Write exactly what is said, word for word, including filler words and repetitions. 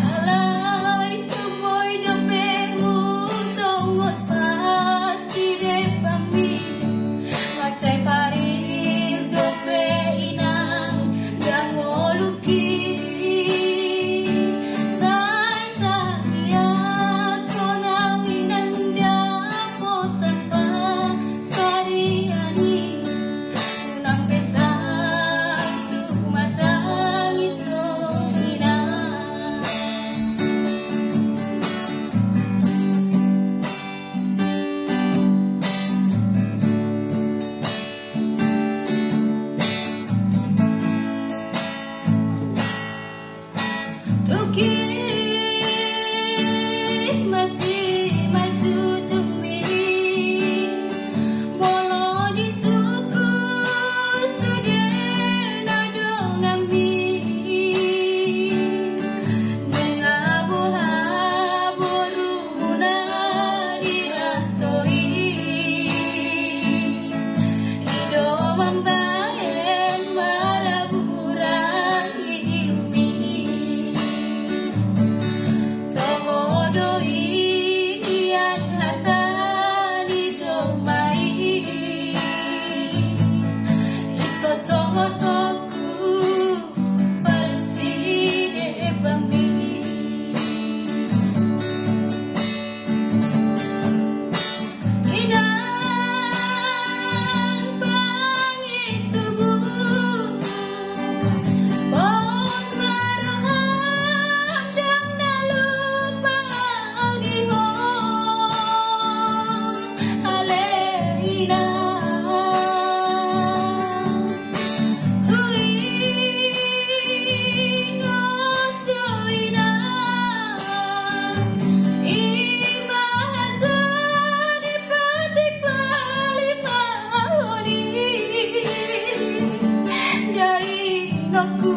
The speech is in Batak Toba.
Alai so boi dope hutongos parsiripami, mansai parir dope inang ndang moluki. Sai tangiangkon au inang dapotan parsarian i. Unang pe santup matangis ho inang. Tokis masi manjujungmi, molo di suku sude na donganmi. Nunga boha borumuna di ranto i, i do mambahen marabura. Toho do i nian hata ni jolma i, ingkon tongosonku parsiripami. Inang pangintubu, pos ma roham ndang na lupa au di ho, ale inang. Huingot do inang, i ma hata ni patik palimaon i, daingonku.